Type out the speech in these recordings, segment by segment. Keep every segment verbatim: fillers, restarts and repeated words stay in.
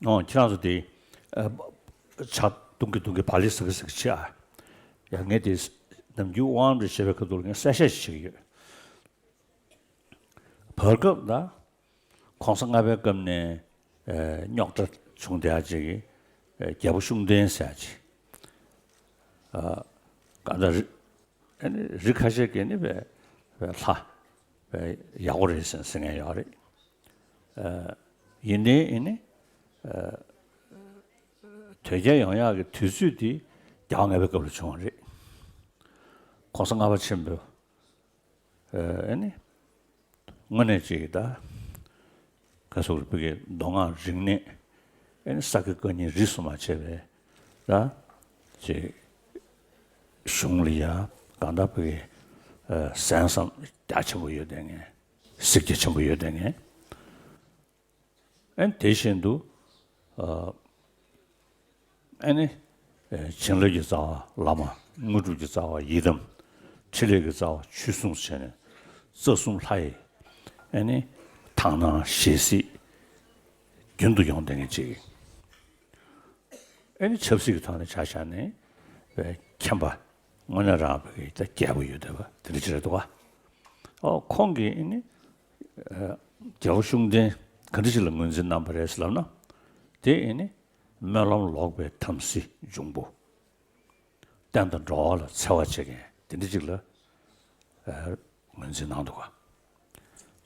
ཨོ་ཁྱེད་རང་ཚོ་དེ་ཨ་ཕྱག་རྡུང་གི་རྡུང་གི་བག་ལེབ་ཟ་གི་ཟ་གི་བྱེད་ཨ། ཡ་ངས་དེ་ནམ་རྒྱུན་དབང་འདྲ་བྱེད་པའི་ཁ་ཐུག་ལ་ངས་གསལ་བཤད་ཞིག་བྱེད་ཀྱི་ཡོད། བར་སྐབས་ད་གོང་ས་ལྔ་པའི་སྐབས་ནས་ཨ་རྙོག་དྲ་བྱུང་བསྡད་ཡ་ཅིག་གི་ཨ་རྒྱལ་པོ་ཤུགས་ལྡན་ཟེར་ཡ་ཅིག་ཨ་ག་ད་རི་ཨ་ནི་རི་ཁ་ཤས་ཀྱིས་ནི་བས་བས་ལྷ་བས་ཡག་པོ་རེད་ཟེར་ཟེར་མཁན་ཡོད་རེད། ཨ་ཡིན་ནའི་ཨ་ནི་ཨ་དོལ་རྒྱལ་ཡོང་ཡག་གི་དུས་ཚོད་དེ་རྒྱལ་བ་ལྔ་པའི་སྐབས་ལ་བྱུང་བ་རེད། གོང་ས་ལྔ་པ་ཆེན་པོས་ཨ་ནི་དངོས་གནས་ཅིག་ད་ག་སོག་རིག་པའི་མདོ་སྔགས་རིག་གནས་ཨ་ནི་ས་དགེ་བཀའ་རྙིང་རིས་སུ་མ་ཆད་པའི་ད་ཅིག་གཞུང་ལ་ཡ་གང་ལྟར་བའི་གསན་བསམ་རྒྱ་ཆེན་པོ་ཡོད་དེ་ངས་གཟིགས་རྒྱ་ཆེན་པོ་ཡོད་དེ་ངས། ཨན་དེ་བཞིན་དུ་ཨ་ཨ་ནི་ཨ་བྱིན་རླབས་ཀྱི་རྩ་བ་བླ་མ། དངོས་གྲུབ་ཀྱི་རྩ་བ་ཡི་དམ། ཕྲིན་ལས་ཀྱི་རྩ་བ་ཆོས་སྲུང་བྱས་ནས་རྩ་གསུམ་ལྷ་ཡི་ཨ་ནི་དག་སྣང་ཞལ་གཟིགས་རྒྱུན་དུ་ཡོང་བསྡད་མཁན་ཅིག་ཨ་ནི་ཆབ་སྲིད་ཀྱི་ཐོག་ནས་ཆ་བཞག་ནས་མཁྱེན་པ་དངོས་གནས་རང་བའི་ད་རྒྱལ་པོ་ཡོད་བསྡད་པ་དེ་འདྲ་ཅིག་རེད་འདུག་ག་ཨོ་ཁོང་གིས་ཨ་ནི་ཨ་རྒྱལ་པོ་ཤུགས་ལྡན་ག་འདྲ་ཞིག་ལ་ངོས་འཛིན་གནང་བ་རེད་ཟེར་ལབ་ན། དེ་ཨ་ནི་སྨོན་ལམ་ལོག་པའི་དམ་སྲི་འབྱུང་པོ། བསྟན་དང་འགྲོ་བ་ལ་འཚེ་བ་བྱེད་མཁན་དེ་འདྲ་ཅིག་ལ་ཨ་ངོས་འཛིན་གནང་འདུག་ག་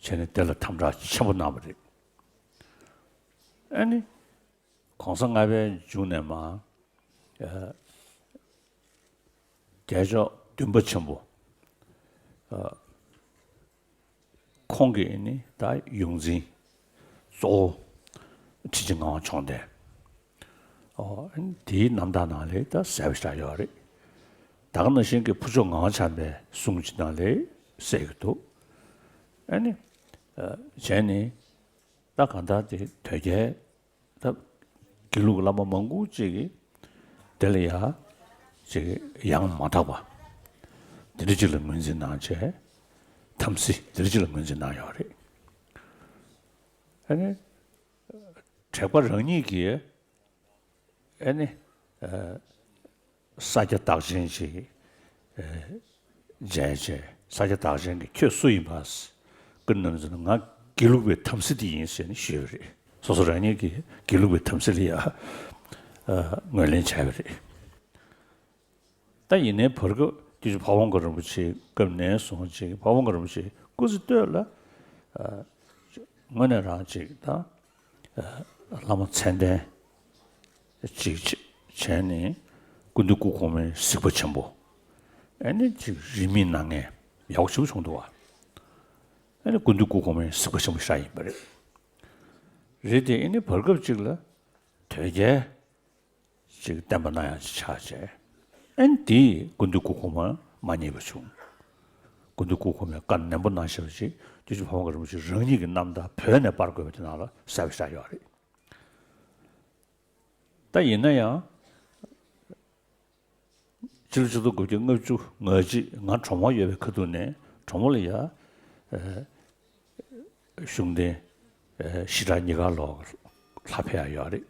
བྱས་ནས་དེ་ལ་དམ་དྲག་ཆེན་པོ་གནང་བ་རེད། ཨ་ནི་གོང་ས་ལྔ་པའི་མཇུག་ནས་མར་ཨ་རྒྱལ་མཆོག་བདུན་པ་ཆེན་པོ་ཨ་ཁོང་གིས་ནི་ད་ཡོངས་འཛིན་གཙོ་བོ་ཁྲི་ཆེན་ངག་དབང་མཆོག་ལྡན། ཨོ་དེའི་རྣམ་ཐར་ནང་ལ་ད་གསལ་པོ་ཞིག་ཡོད་རེད། ད་ག་ནང་བཞིན་གྱི་ཕུར་ལྕོག་ངག་དབང་བྱམས་པའི་གསུང་ཅིག་ནང་ལ་གསལ་གྱི་འདུག་ཨ་ནི་ཨ་བྱས་ནས་ད་གང་ལྟར་དེ་དོལ་རྒྱལ་ད་དགེ་ལུགས་བླ་མ་མང་པོ་ཅིག་གིས་དེ་ལ་ཡ་ཅིག་ཡང་མ་དག་པ་དེ་འདྲ་ཅིག་ལ་ངོས་འཛིན་གནང་བྱས། དམ་སྲི་དེ་འདྲ་ཅིག་ལ་ངོས་འཛིན་གནང་ཡོད་རེད། ཨ་ནི་དྲེགས་པ་རང་ཉིད་ཀྱིས་ཨ་ནི་ཨ་ས་སྐྱ་བདག་ཆེན་ཅིག་ཨ་མཇལ་བྱས། ས་སྐྱ་བདག་ཆེན་གྱིས་ཁྱོད་སུ་ཡིན་པ། ཀུན་ནམ་ཟེར་ན་ང་དགེ་ལུགས་པའི་དམ་སྲི་དེ་ཡིན་ཟེར་ནས་ཞུས་པ་རེད། སོ་སོ་རང་ཉིད་ཀྱིས་དགེ་ལུགས་པའི་དམ་སྲི་ལ་ཡ་ཨ་ངོས་ལེན་བྱས་པ་རེད། ད་ཡིན་ནའི་བར་སྐབས་དུས་ཅི་འཕགས་པ་མགོན་རིན་པོ་ཆེའི་སྐབས་ནས་བཟུང་ཅིག་འཕགས་པ་མགོན་རིན་པོ་ཆེ་སྐུ་ཚེ་སྟོད་ལ་ཨ་དངོས་གནས་རང་ཅིག་ད་ཨ་བླ་མ་མཚན་ལྡན་ཅིག་བྱས་ནས་ཀུན་འདུས་སྐུ་གོང་མའི་གཟིགས་པ་ཆེན་པོ་ཨ་ནི་ཅིག་རིས་མེད་གནང་མཁན་ཡག་པོ་ཞེ་པོ་བྱུང་འདུག་བ། ཨ་ནི་ཀུན་འདུས་སྐུ་གོང་མའི་གཟིགས་པ་ཆེན་པོ་ཞིག་ཡིན་པ་རེད། རེད་དེ་ཨ་ནི་བར་སྐབས་ཅིག་ལ་དོལ་རྒྱལ་ཅིག་བསྟན་པ་གནང་ཡག་ཅིག་ཆགས་བྱས། ཨ་ནི་དེས་ཀུན་འདུས་སྐུ་གོང་མ་མ་མཉེས་པ་བྱུང་། ཀུན་འདུས་སྐུ་གོང་མས་བཀའ་ནན་པོ་གནང་བཞག་པ་ཅིག་དུས་ཅི་འཕགས་པ་མགོན་རིན་པོ་ཆེ་རང་ཉིད་ཀྱི་རྣམ་ཐར་བོད་ནས་པར་བརྐོས་པ་དེ་ནང་ལ་གསལ་པོ་ཞིག་ཡོད་རེད། ད་ཡིན་ན་ཡང་། སྤྱི་ལོ་ཆིག་སྟོང་དགུ་བརྒྱ་ལྔ་བཅུ་ང་གཅིག་ང་གྲོ་མོ་ཡོད་པའི་ཁ་ཐུག་ནས་གྲོ་མོ་ལ་ཡ། ཨ་ཤུགས་ལྡན་ཨ་ཞི་དྲག་གཉིས་ཀ་ལོག་ལྷ་ཕེབས་ཡག་ཡོད་རེད།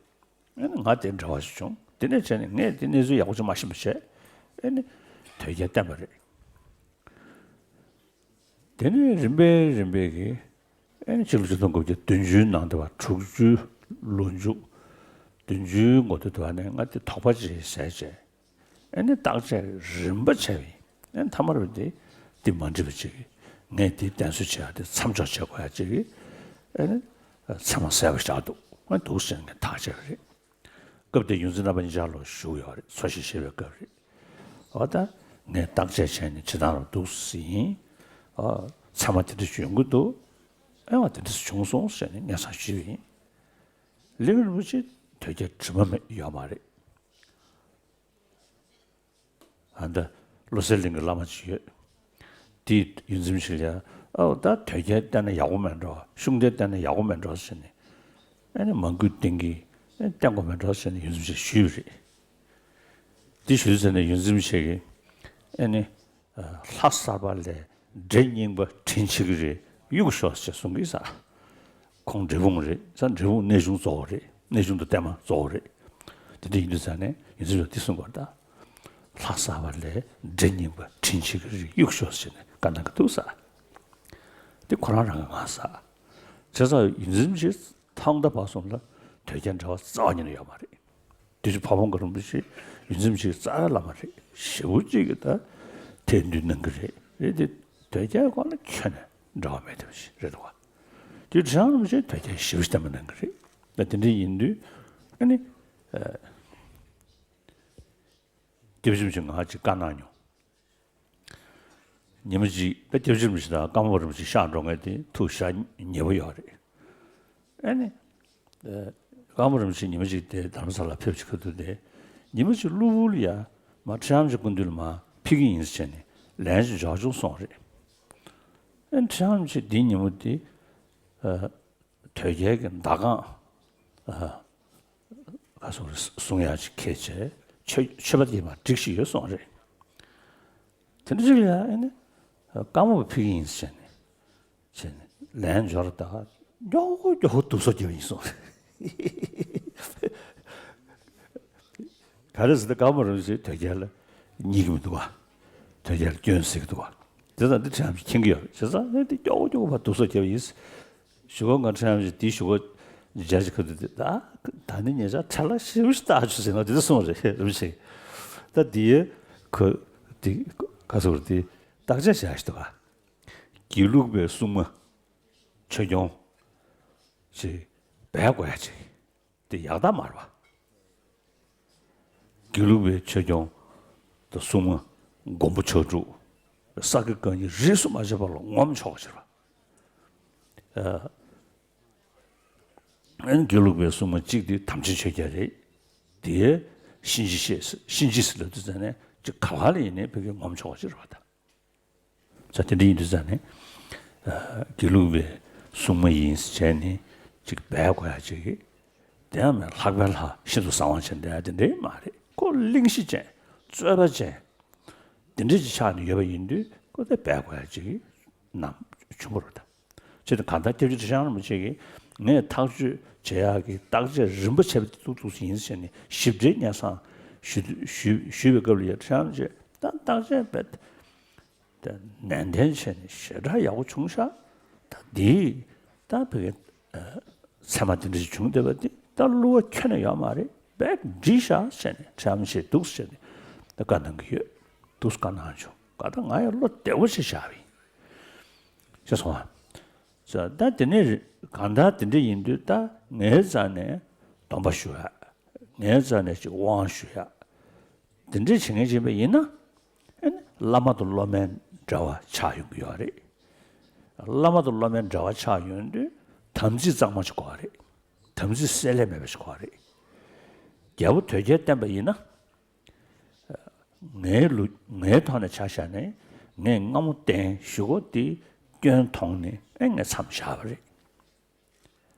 ཨ་ནི་ང་དེ་འདྲ་བ་ཞིག་བྱུང་། དེ་ནས་བྱས་ནས་ངས་དེ་གནས་ཚུལ་ཡག་པོ་ཅིག་མ་ཤེས་པ་བྱས། ཨ་ནི་དོལ་རྒྱལ་བསྟེན་པ་རེད། དེ་ནས་རིམ་པས་རིམ་པས་ཀྱིས་ཨ་ནི་ཕྱི་ལོ་ཆིག་སྟོང་དགུ་བརྒྱ་བདུན་ཅུའི་ནང་དུ་བ་དྲུག་ཅུའི་ལོ་མཇུག་བདུན་ཅུའི་འགོ་སྟོད་དུ་བ་ནས་ང་དེ་དོགས་པ་ཅིག་ཟས་བྱས། ཨ་ནི་བརྟག་དཔྱད་རིམ་པ་བྱས་པ་ཡིན། ཨ་ནི་མཐའ་མར་བ་དེ་དེ་མ་འགྲིག་པ་ཅིག་ངས་དེ་བསྟེན་གསོལ་བྱེད་ཡག་དེ་མཚམས་འཇོག་བྱེད་དགོས་ཡག་ཅིག་ཨ་ནི་ཚད་མ་གསལ་པོ་ཞིག་འདུག་ཨ་ནི་འདུག་ཟེར་ནས་ཐག་བཅད་པ་རེད། སྐབས་དེ་ཡོངས་འཛིན་རྣམ་པ་གཉིས་ཆར་ལོ་བཞུགས་ཡོད་རེད། འཚོ་ཞིང་གཞེས་པའི་སྐབས་རེད། འོ་ད་ངས་བརྟག་དཔྱད་བྱས་ནས་བྱེད་སྟངས་རུ་འདུག་ཟིན། ཨ་ཚད་མ་དེ་འདྲ་ཞིག་ཡོང་གི་འདུག་ཨེ་མ་དེ་འདྲ་ཞིག་བྱུང་སོང་ཟེར་ནས་སྙན་སེང་ཞུས་པ་ཡིན། ལིང་རིན་པོ་ཆེ་དོལ་རྒྱལ་དྲི་མ་མེད་ཡོད་མ་རེད། ཨ་ད་བློ་གསལ་གླིང་གི་བླ་མ་ཅིག་ཡོད། དེས་ཡོངས་འཛིན་ཞིག་ལ་ཨའོ་ད་དོལ་རྒྱལ་བསྟེན་ན་ཡག་པོ་མེད་འགྲོ། ཤུགས་ལྡན་བསྟེན་ན་ཡག་པོ་མེད་འགྲོ་ཟེར་ནས་ཨ་ནི་མང་པོས་བསྟེན་གི་ཨ་ནི་བསྟེན་དགོས་མེད་འགྲོ་ཟེར་ནས་ཡོངས་འཛིན་ཞིག་ཞུས་པ་རེད། དེ་ཞུས་ཚར་ནས་ཡོངས་འཛིན་ཞིག་གིས་ཨ་ནི་ལྷ་གསར་པ་ལས་འདྲེ་རྙིང་པ་དྲིན་ཆེ་གི་རེད། གཡུག་ཤོག་ཅེས་གསུང་གི་ས། ཁོང་འབྲས་སྤུངས་རེད་ས། འབྲས་སྤུངས་གནས་ཆུང་གཙོ་བོ་རེད། གནས་ཆུང་དུ་བསྟན་མ་གཙོ་བོ་རེད། དེ་འདྲ་ཡིན་དུས་ཙང་ནས་ཡོངས་འཛིན་པས་འདི་གསུངས་པ་རེད་ད། ལྷ་བསགས་པ་ལས་འདྲེ་རྙིང་པ་དྲིན་ཆེ་གི་རིགས་གཡུག་ཤོག་ཟེར་ནས་བཀའ་གནང་གི་འདུག་ས། དེ་ཁོ་རང་རང་གི་ངང་ས། བྱས་ཙང་ཡོངས་འཛིན་གྱིས་ཐང་མདའ་བར་གསུམ་ལ་དོལ་རྒྱལ་འབྲེལ་བ་རྩ་བ་ཉིད་ནས་ཡོད་མ་རེད། དེ་བཞིན་ཕ་བོང་ཁ་རིན་པོ་ཆེ་ཡོངས་འཛིན་གྱི་རྩ་བའི་བླ་མ་རེད། ཞེ་པོ་ཅིག་གི་ད་ཐེར་འདོན་གནང་གི་རེད། རེད་དེ་དོལ་རྒྱལ་སྐོར་ལ་ཁྱོན་ནས་འབྲེལ་བ་མེད་དེ་བཞིན་རེད་འདུག་བ། དེ་ཁྲི་བྱང་རིན་པོ་ཆེ་དོལ་རྒྱལ་ཞེ་པོ་ཞིག་བསྟེན་པ་གནང་གི་རེད། ད་དེ་འདྲ་ཡིན་དུས་ཨ་ནི། སྐྱབས་རྗེ་རིན་པོ་ཆེ་ང་ཅིག་བཀའ་གནང་མྱོང་། ཉི་མ་གཅིག་ད་སྐྱབས་རྗེ་རིན་པོ་ཆེ་དང་ཀརྨ་པ་རིན་པོ་ཆེ་གཤེགས་འགྲོ་མཁན་དེ་ཐུགས་ཞེ་དྲག་ཉེ་པོ་ཡོད་རེད། ཨ་ནི། ཀརྨ་པ་རིན་པོ་ཆེ་ཉི་མ་གཅིག་དེ་རྡ་རམ་ས་ལ་ཕེབས་ཀྱི་ཁ་ཐུག་དེ། ཉི་མ་གཅིག་གློ་བུར་ལ་ཡ་མར་ཁྲི་བྱང་རིན་པོ་ཆེ་སྐུ་མདུན་ལ་མར་ཕེབས་ཀྱི་ཡིན་ཟེར་བྱས་ནས་ལན་ཅིག་འབྱོར་བྱུང་གསུངས་རེད། ཨ་ནི་ཁྲི་བྱང་རིན་པོ་ཆེ་དེ་ཉིན་མོ་དེ། དོལ་རྒྱལ་གྱི་མདའ་ཁང་། ཨ། ག་སོང་རེད། གསུང་ཡག་ཅིག་ཁྱེར་བྱས་མཆོད་མཆོད་པ་དེ་མར་སྒྲིག་བཞིན་ཡོད་གསུངས་རེད། དེ་འདྲ་ཅིག་ལ་ཡ་ཨ་ནི། ཀརྨ་པ་ཕེབས་ཀྱི་ཡིན་ཟེར་ནས། ཟེར་ནས་ལན་འབྱོར་ད། མགྱོགས་པོ་མགྱོགས་པོ་སྡུག་སོ་རྒྱབ་ཡིན་གསུངས་རེད། ག་རེ་ཟེར་ན་ཀརྨ་རིན་པོ་ཆེ་དོལ་རྒྱལ་ལ་སྙིང་གི་མི་འདུག་བ། དོལ་རྒྱལ་ལ་སྐྱོན་ཟེར་གི་འདུག་བ། དེ་ཙང་འདི་ཁྲི་བྱང་རིན་པོ་ཆེ་མཁྱེན་གི་ཡོད་རེད། བྱས་ཙང་ཨ་ནི་འདི་མགྱོགས་པོ་མགྱོགས་པོ་ཕར་སྡུག་སོ་རྒྱབ་ཡིན། གཞུག་གུ་ང་ཁྲི་བྱང་རིན་པོ་ཆེ་དེའི་གཞུག་གུ་མཇལ་ཅིག་ཁ་ཐུག་དེ་ད་ད་ནི་ཉེ་ཆར་ཁྲ་ལ་ཞེ་པོ་ཞིག་བཏགས་བྱུང་ཟེར་ན་དེ་འདྲ་གསུངས་རེད་རིན་པོ་ཆེ། ད་དེའི་ཁོ་དེ་ག་ཟེར་དེ་བརྟག་དཔྱད་བྱ་ཞིག་འདུག་ག་དགེ་ལུགས་པའི་སྲུང་མ་ཆོས་སྐྱོང་ཅིག་སྦས་དགོས་ཡ་ཅིག་དེ་ཡག་རྟགས་མ་རེད་བ། དགེ་ལུགས་པའི་ཆོས་སྐྱོང་དང་སྲུང་མ་མགོན་པོ་ཕྱག་དྲུག་ས་དགེ་བཀའ་རྙིང་རིས་སུ་མ་ཆད་པ་ལ་ངོམ་ཆོག་ཅེས་པ། ཨ་ནི་དགེ་ལུགས་པའི་སྲུང་མ་གཅིག་དེ་དམ་ཅན་ཆོས་རྒྱལ་རེད། དེ་གཤིན་རྗེ་གཤེད་གཤིན་རྗེ་ཟེར་ལབ་དུས་ཙང་ནས་ཅིག་ག་བ་ལ་ཡིན་ནའི་ཕ་གིར་ངོམ་ཆོག་ཅེས་པ་དང་། ས་དེ་འདྲ་ཡིན་དུས་ཙང་ནས། དགེ་ལུགས་པའི་སྲུང་མ་ཡིན་ཟེར་བྱས་ནས་ཅིག་སྦས་དགོས་ཡ་ཅིག་གི། དེ་ཡང་མིན་ལྷག་པའི་ལྷ་ཤིན་ཏུ་བཟང་བ་ཅན་དེ་ཡང་དེ་འདྲའི་མ་རེད། ཁོ་གླེང་གཞི་ཅན། རྩོད་པ་ཅན། དེ་འདྲ་ཅིག་ཆགས་ནས་ཡོད་པ་ཡིན་དུས་ཁོ་དེ་སྦས་དགོས་ཡ་ཅིག་གི་ནམ་བྱུང་བ་རེད་ད། ཅེས་དང་གང་ལྟར་སྐྱབས་རྗེ་ཁྲི་བྱང་རིན་པོ་ཆེ་གིས་ངས་ཐག་གཅོད་བྱེད་ཡག་གི་བརྟག་དཔྱད་རིམ་པ་བྱས་པ་དེ་ཏུག་ཏུག་ཡིན་ཟེར་ནས་ཞིབ་ཕྲའི་སྙན་སེང་ཞུ་ཞུ་ཞུས་པའི་སྐབས་ལ་ཡ་ཁྲི་བྱང་རིན་པོ་ཆེས་ད་བརྟག་དཔྱད་དཔེ་དེ་ནན་ཏན་བྱས་ནས་ཞེ་དྲག་ཡག་པོ་བྱུང་ཤག་ད་འདིས་ད་བོད་ཀྱི་ཚད་མ་དེ་འདྲ་ཞིག་བྱུང་བསྡད་པ་འདི་ད་བསླུ་བ་ཁྱོན་ནས་ཡོད་མ་རེད། དཔེ་འགྲིག་ཤག་ཟེར་ནས་ཁྲམ་བྱས་འདུག་ཟེར་ནས་ད་བཀའ་གནང་གི་ཡོད། འདུག་བཀའ་གནང་བྱུང་། ག་ད་ང་ཡང་བློ་བདེ་བོ་ཞིག་བཞག་པ་ཡིན། ཤེས་སོང་ཨ། ད་དེ་ནས་གང་ལྟར་དེ་འདྲ་ཡིན་དུས་ད་ངའི་རྩ་ནས་སྡོམ་པ་ཞུ་ཡག་ངའི་རྩ་ནས་ཅིག་དབང་ཞུ་ཡག་དེ་འདྲ་བྱེད་མཁན་ཡིན་པ་ཡིན་ན། ཨ་ནི་བླ་མ་དང་སློབ་མའི་འབྲེལ་བ་ཆགས་ཡོང་གི་ཡོད་རེད། བླ་མ་དང་སློབ་མའི་འབྲེལ་བ་ཆགས་ཡོང་དུས་དམ་ཚིག་གཙང་མ་ཞིག་དགོས་པ་རེད། དམ་ཚིག་བསྲེ་ལྷད་མེད་པ་ཞིག་དགོས་པ་རེད། རྒྱལ་པོ་དོལ་རྒྱལ་བསྟེན་པ་ཡིན་ན། ངའི་ལུགས་ངའི་ཐོག་ནས་ཆ་བཞག་ན་ངས་སྔ་མོ་བསྟེན་གཞུག་གུ་དེ་སྐྱོན་མཐོང་ནས་ཨེ་ངས་མཚམས་བཞག་པ་རེད།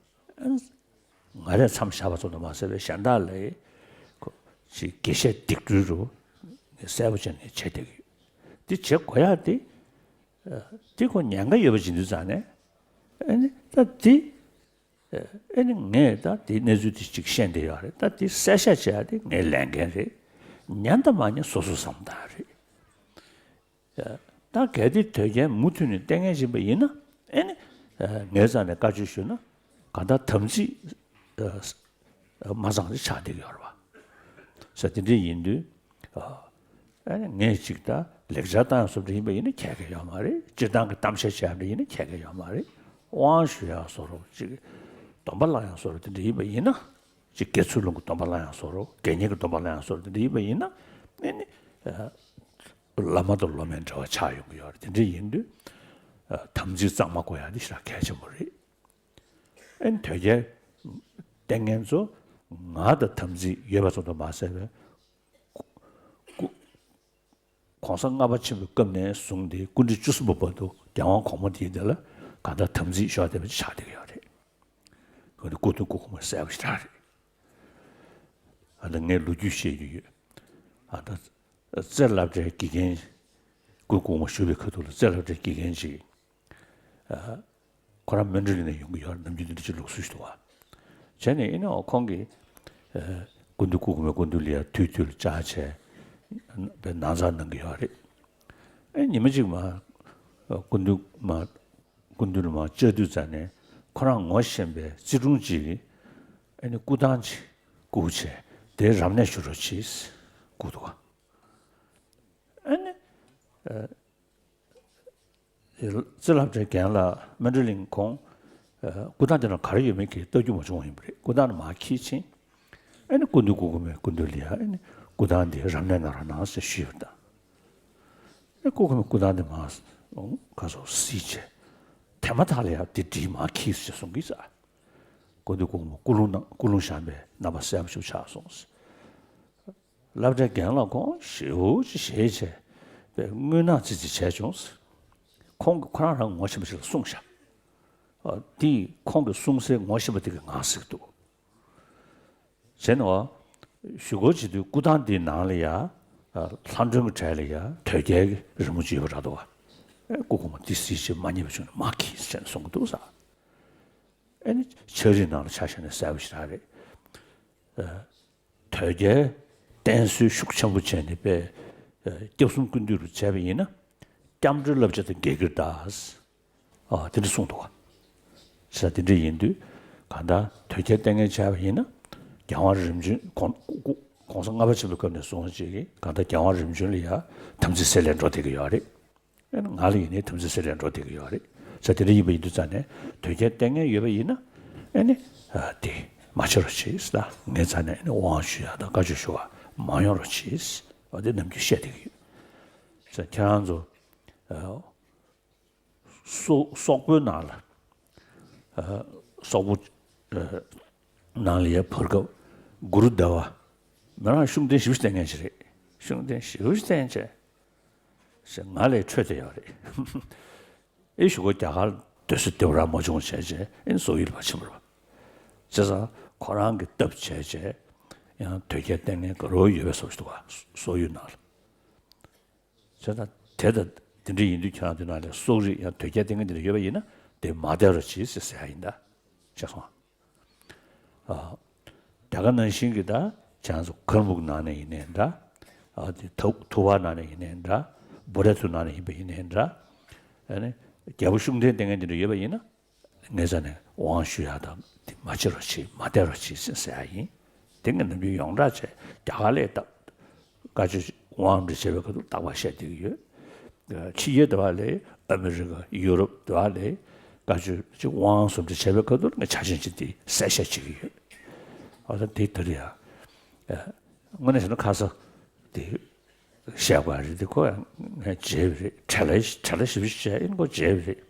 ང་རས་མཚམས་བཞག་པ་ཙམ་དུ་མ་ཟད་པའི་གཞན་དག་ལ་ཁོ་ཅིག་དགེ་བཤེས་སྡིག་སྤྲོད་རུ་གསལ་པོ་བྱས་ནས་བྱེད་བསྡད་ཀྱི་ཡོད། འདི་བྱེད་དགོས་ཡག་དེ་འདི་ཁོ་ཉེན་ཁ་ཡོད་པ་ཅིག་འདུག་ཙང་ནས་ཨ་ནི་ད་འདི་ཨ་ནི་ངས་ད་འདི་གནས་ཚུལ་དེ་ཅིག་ཤེས་བསྡད་ཡོད་རེད། ད་འདི་གསལ་བཤད་བྱེད་ཡག་དེ་ངའི་ལས་འགན་རེད། ཉན་དང་མ་ཉན་སོ་སོ་བསམ་བཏང་རེད། ད་གལ་ཏེ་དོལ་རྒྱལ་མུ་མཐུད་ནས་བསྟེན་མཁན་ཡིན་པ་ཡིན་ན་ཨེ་ནི། ངའི་རྩ་ནས་བཀའ་ཆོས་ཞུས་ན་གང་ལྟར་དམ་ཚིག་མ་གཙང་རེ་ཆགས་བསྡད་ཀྱི་ཡོད་རེད་བ། ས་དེ་འདྲ་ཡིན་དུས་ཨེ་ནི་ངས་ཅིག་ད་ལེགས་སྦྱར་བཏང་ཡག་སོགས་འདྲ་ཡིན་པ་ཡིན་ན་ཁྱད་ཀྱི་ཡོད་མ་རེད། སྤྱིར་བཏང་གི་གཏམ་བཤད་བྱས་པ་འདྲ་ཡིན་ན་ཁྱད་ཀྱི་ཡོད་མ་རེད། དབང་ཞུ་ཡག་བཟོ་འདྲ་ཅིག་སྡོམ་པ་བླང་ཡག་བཟོ་འདྲ་དེ་འདྲ་ཡིན་པ་ཡིན་ན་ཅིག་དགེ་ཚུལ་སློང་གི་སྡོམ་པ་བླང་ཡག་བཟོ་འདྲ་དགེ་བསྙེན་གྱི་སྡོམ་པ་བླང་ཡག་བཟོ་འདྲ་དེ་འདྲ་ཡིན་པ་ཡིན་ན་ཨེ་ནི། བླ་མ་དང་སློབ་མའི་འབྲེལ་བ་ཆགས་ཡོང་གི་ཡོད་རེད། དེ་འདྲ་ཡིན་དུས་དམ་ཚིག་གཙང་མ་དགོས་ཡག་དེ་ཞེ་དྲག་གལ་ཆེན་པོ་རེད། ཨེ་ནི་དོལ་རྒྱལ་བསྟེན་མཁན་ཚོ་ང་དང་དམ་ཚིག་ཡོད་པ་ཙམ་དུ་མ་ཟད་པའི་སྐུ་གོང་ས་ལྔ་པ་ཆེན་པོའི་སྐབས་ནས་བཟུང་སྟེ་སྐུ་ཕྲེང་བཅུ་གསུམ་པ་བར་དུ་རྒྱལ་དབང་གོང་མ་དེའི་དེ་ལ་གང་ལྟར་དམ་ཚིག་ཤོར་བསྡད་པ་ཅིག་ཆགས་བསྡད་ཀྱི་ཡོད་རེད། ཁོ་ནི་སྐུ་གདུང་སྐུ་གོང་མ་གསལ་པོ་ཞེ་དྲག་རེད། ཨ་ད་ངས་ལོ་རྒྱུས་བཤད་རྒྱུ་ཡོད། ཨ་ད་རྩེ་སློབ་གྲྭའི་དགེ་རྒན་སྐུ་གོང་མ་བཞུགས་པའི་ཁ་ཐུག་ལ་རྩེ་སློབ་གྲྭའི་དགེ་རྒན་ཅིག་ཨ་ཁོ་རང་མོན་གྷོ་ལི་ནས་ཡོང་གི་ཡོད་རེད། ནམ་རྒྱུན་འདི་འདྲ་ཅིག་ལུགས་སྲོལ་ཞིག་འདུག་བ། བྱས་ནས་ཨེ་ནི་ཁོང་གིས་ཨ་སྐུ་མདུན་སྐུ་གོང་མའི་སྐུ་མདུན་ལ་ཡ་དུས་དུས་ལ་བཅར་བྱས་པའི་ནང་ཚགས་གནང་གི་ཡོད་རེད། ཨེ་ཉི་མ་གཅིག་མ་སྐུ་མདུན་མ་སྐུ་མདུན་ལ་མ་བཅར་དུས་ཙམ་ནས་ཁོ་རང་ངོ་ཤེས་པའི་རྩིས་དྲུང་གཅིག་གིས་ཨེ་ནི་སྐུ་ཐང་ཅིག་བསྐུར་བྱས་དེ་རབ་གནས་ཞུ་རོགས་གྱིས་བསྐུར་འདུག་ག་ཨེ་ནི། རྩིས་སློབ་གྲྭའི་རྒན་ལགས་སྨན་སྒྲོན་གླིང་ཁོང་ཨ་སྐུ་ཐང་དེ་ནང་ག་རེ་ཡོད་མེད་ཀྱི་ལྟ་རྒྱུ་མ་བྱུང་བ་ཡིན་པ་རེད། སྐུ་ཐང་ནས་མར་འཁྱེར་ཕྱིན། ཨ་ནི་སྐུ་མདུན་སྐུ་གོང་མའི་སྐུ་མདུན་ལ་ཡ་ཨ་ནི་སྐུ་ཐང་འདི་རབ་གནས་གནང་རོགས་གནང་ཟེར་ཞུས་པ་དང་། ཨ་སྐུ་གོང་མའི་སྐུ་ཐང་འདི་མར་ག་སོ་གཟིགས་བྱས། དེ་མ་ཐག་ལ་ཡ་འདི་བྲིས་མར་འཁྱེར་ཟེར་གསུང་གི་ས། སྐུ་མདུན་སྐུ་གོང་མ་སྐུ་རླུང་ནང་སྐུ་རླུང་བཞེངས་པའི་རྣམ་པ་གསལ་པོ་ཞིག་ཆགས་སོང་ཟེར། སློབ་གྲྭའི་རྒན་ལགས་ཁོང་ཞེ་པོ་ཅིག་ཞེད་བྱས་པའི་དངུལ་ནག་ཙི་ཙི་བྱས་བྱུང་། ཁོང་གིས་ཁོ་རང་རང་ངོ་ཤེས་པ་ཞིག་ལ་གསུངས་ཤག་ཨ་དེས་ཁོང་གིས་གསུངས་སའི་ངོ་ཤེས་པ་དེ་གིས་ངར་གཟིགས་འདུག་བྱས་ནས་བ། ཞུ་སྒོ་བྱེད་དུས་སྐུ་ཐང་འདིའི་ནང་ལ་ཡ། ལྷ་མགྲོན་གྱི་གྲས་ལ་ཡ་དོལ་རྒྱལ་གྱི་རི་མོ་ཅིག་ཡོད་པ་འདྲ་འདུག་བ། ཨེ་སྐུ་གོང་མ་འདི་གཟིགས་བྱས་མ་ཉེས་པ་བྱུང་ན་མར་འཁྱེར་ཟེར་ནས་གསུང་གི་འདུག་ས། ཨེ་ནི་ཕྱག་བྲིས་ནང་ལ་ཆ་བཞག་ན་གསལ་པོ་ཞེ་དྲག་རེད། དོལ་རྒྱལ་བསྟེན་གསོལ་ཤུགས་ཆེན་པོ་བྱས་ནས་པས་སྐྱབས་གསུམ་ཀུན་འདུས་རུ་བྱས་པ་ཡིན་ན་སྐྱབས་འགྲོའི་བསླབ་བྱ་དང་འགལ་གྱི་རེད་ད། ཨ་དེ་འདྲ་གསུངས་འདུག་ག་བྱས་ཙང་དེ་འདྲ་ཡིན་དུས་གང་ལྟར་དོལ་རྒྱལ་བསྟེན་མཁན་བྱས་པ་ཡིན་ན་རྒྱལ་དབང་རིམ་བྱོན་གོང་གོང་ས་ལྔ་པ་ཆེན་པོའི་སྐབས་ནས་བཟུང་བྱས་ཀྱི་གང་ལྟར་རྒྱལ་དབང་རིམ་བྱོན་ལ་ཡ་དམ་ཚིག་སེལ་ལས་འགྲོ་བསྡད་ཀྱི་ཡོད་རེད། ཨེ་ནི་ང་ལ་ཡིན་ནའི་དམ་ཚིག་སེལ་ལས་འགྲོ་བསྡད་ཀྱི་ཡོད་རེད། ས་དེ་འདྲ་ཡིན་པ་ཡིན་དུས་ཙང་ནས་དོལ་རྒྱལ་བསྟེན་མཁན་ཡོད་པ་ཡིན་ན་ཨེ་ནི་ཨ་དེ་མ་བྱེད་རོགས་བྱེད་ཟེར། ད་ངའི་རྩ་ནས་ཨེ་ནི་དབང་ཞུ་ཡག་དང་བཀའ་ཆོས་ཞུ་བ་མ་ཡོང་རོགས་བྱེད་ཟེར་བ་དེ་ནམ་རྒྱུན་བཤད་བསྡད་ཀྱི་ཡོད། ས་ཁྱེད་རང་ཚོ་ཨ་སོག་སོག་པོའི་ནང་ལ་ཨ་སོག་པོ་ཨ་ནང་ལ་ཡ་བར་སྐབས་གུ་རུ་ཟླ་བ་མི་རང་ཤུགས་ལྡན་ཞེ་པོ་ཞིག་བསྟེན་མཁན་ཞིག་རེད། ཤུགས་ལྡན་ཞེ་པོ་ཞིག་བསྟེན་བྱས། ཞེས་ང་ལས་འཕྲོས་ཏེ་ཡོད་རེད། ཨེ་ཞུ་གོ་རྒྱ་གར་སྡོད་ས་དེ་བ་ར་མ་བྱུང་བྱས་བྱས་ཨེ་སོག་ཡུལ་ལ་ཕར་ཕྱིན་པ་རེད་པ། བྱས་ཙང་ཁོ་རང་གིས་སྟབས་བྱས་བྱས་ཡང་དོལ་རྒྱལ་བསྟེན་མཁན་ག་རེ་ཡོད་པའི་བཟོ་ཞིག་འདུག་ག་སོག་ཡུལ་ནང་ལ། བྱས་ཙང་དེ་ལྟ་དེ་འདྲ་ཡིན་དུས་ཁྱེད་རང་དེ་ནང་ལ་སོག་རིགས་ཡང་དོལ་རྒྱལ་བསྟེན་མཁན་དེ་འདྲ་ཡོད་པ་ཡིན་ན་དེ་མ་བསྡད་རོགས་གྱིས་ཟེར་ཟེར་ཡ་ཡིན་ད། ཤེས་སོང་ཨ། རྒྱ་གར་ནང་བཞིན་གྱི་ད་བྱས་ཙང་གྷར་མུག་ནང་ནས་ཡིན་ནའི་འདྲ། ཨ་དེ་ཐུ་ཐུ་བ་ནང་ནས་ཡིན་ནའི་འདྲ། བོ་དྷ་ཐུ་ནང་ནས་ཡིན་པ་ཡིན་ནའི་འདྲ། ཨ་ནི་རྒྱལ་པོ་ཤུགས་ལྡན་བསྟེན་མཁན་དེ་འདྲ་ཡོད་པ་ཡིན་ན་ངའི་རྩ་ནས་དབང་ཞུ་ཡག་དང་དེ་མ་བྱེད་རོགས་གྱིས་མ་བསྡད་རོགས་གྱིས་ཟེར་ཟེར་ཡ་ཡིན། དེ་ངས་ནམ་རྒྱུན་ཡོངས་གྲགས་བྱས་རྒྱ་གར་ལ་ད་བཀའ་ཆོས་དབང་འདྲ་བྱས་པའི་ཁ་ཐུག་རྟག་པར་བཤད་བསྡད་ཀྱི་ཡོད། ཕྱི་རྒྱལ་དེ་བ་ལས་ཨ་མི་རི་ཀ་ཡུ་རོབ་དེ་བ་ལས་བཀའ་ཆོས་ཅིག་དབང་ཟུར་འདྲ་བྱས་པའི་ཁ་ཐུག་ངས་ཆ་ཆེན་ཅིག་དེ་གསལ་བཤད་བྱེད་ཀྱི་ཡོད། ཨ་ད་དེ་ལྟར་ཡ། དངོས་གནས་བྱས་ན་ཁ་ས་དེ་བཤད་པ་རེད་དེ་ཁོ་ཡང་ངས་བརྗེད་པ་རེད། བྲེལ་ལ་བྲེལ་ལ་ཞིབ་ཞིབ་བྱས་ཡིན་ཁོ་བརྗེད་པ་རེད།